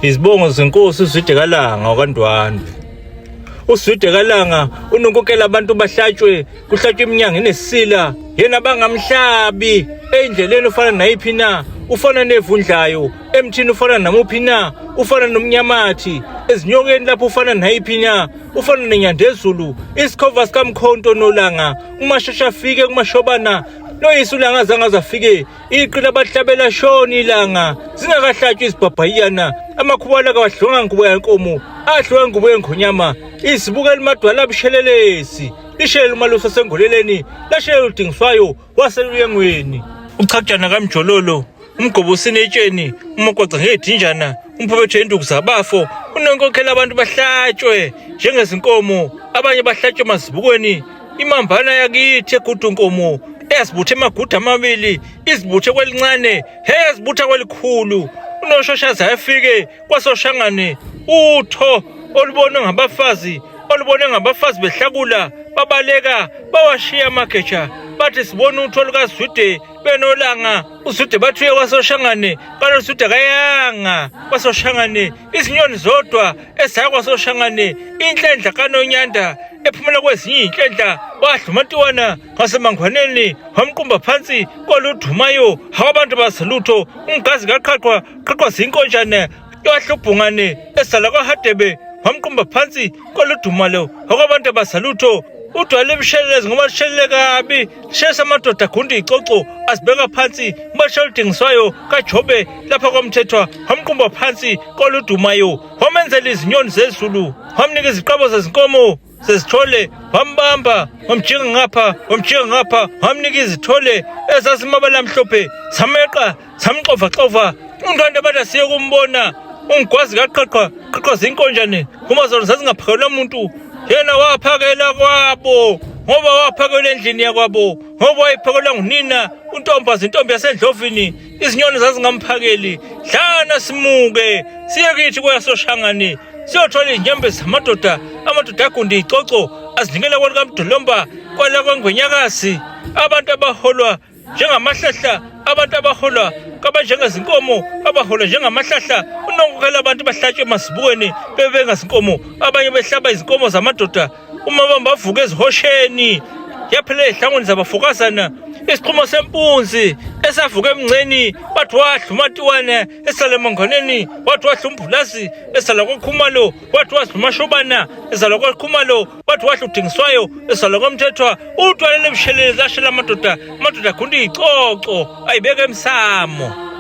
Izibongo zenkosi uZwide kaLanga wakwaNdwandwe. UZwide kaLanga unonkokela abantu bahlatshwe kuhlatshwe iminyango enesila yena bangamhlabi endleleni ufana nayiphi na ufana nevundlayo emthini ufana namuphi na ufana nomnyamathi ezinyokeni lapho ufana nayiphi na ufana nenyandezulu isikhova sikamkhonto nolanga umashasha afike kumashobana noyise ulanga azange aze afike iqi labahlabela shona ilanga zingakahlatshwa izibhabhayiyana amakhubala kawadlonga ngubo yankomo adliwa ngubo yengonyama izibuka elimadwala abushelelezi lishelela umalusi osengoleleni lashelela udingiswayo waseluyengweni uchakujana kamjololo umgobo usinetsheni umgwaca ngedinjana umphobetho yenduku zabafo unenkokhela abantu bahlatshwe njengezinkomo abanye bahlatshwe emazibukweni imambana yakithi egudu nkomo eyazibuthe emagudu amabili izibuthe kwelincane he yazibutha kwelikhulu unoshoshaza afike kwasoshangane utho olubonwe ngabafazi olubonwe ngabafazi behlakula babaleka bawashiya amageja bathi sibona utho lukazwide benolanga uZwide bathi uye kwasoshangane kanti uZwide akayanga kwasoshangane izinyoni zodwa ezaya kwasoshangane inhlendla kanonyanda ephumela kwezinye iy'nhlendla wadla umatiwana ngasemangwaneni wamqumba phansi koludumayo hawabantu bazelutho umgazi kaqhaqhwa qhaqhwa zinkonjane yahlubhungane esala kwahadebe wamqumba phansi koludumalo okwabantu abasalutho udwala ebushelelezi ngoba lishelele kabi lishesa amadoda agunda icoco azibeka phansi umbasha oludingiswayo kajobe lapha kwamthethwa wamqumba phansi koludumayo wamenzela izinyoni zezulu wamnika iziqabo zezinkomo sezithole wambamba wamjika ngapha wamjika ngapha wamnika izithole ezazimabala amhlophe sameqa samxovaxova umntwana abantu asiye kumbona ungigwazi kaqhaqha qhaqha zinkonjane uma zona zazingaphakelwa muntu yena waphakela kwabo ngoba waphakelwa endlini yakwabo ngoba wayephakelwa ngunina untombazi intombi yasendlovini izinyoni zazingamphakeli dlana simuke siye kithi kwasoshangane siyothola izinyembezi zamadoda amadoda agunda icoco azinikela kwalikamdolomba kwala kwangwenyakazi abantu abaholwa njengamahlahla abantu abaholwa kabanjengezinkomo abaholwa njengamahlahla unonkokhela abantu bahlatshwe emazibukweni bebe bengazinkomo abanye behlaba izinkomo zamadoda uma bavuka ezihosheni yaphela ezihlangweni zabafokazana isiqhumo sempunzi esavuka emngceni bathi wadla umatiwane esala emanganeni wathi wadla umbulasi esala kwakhumalo wathi wadla umashobana esala kwakhumalo wathi wadla udingiswayo esala kwamthethwa utwalele ebushelelezi lashela amadoda amadoda agunda iyicoco ayibeka emsamo.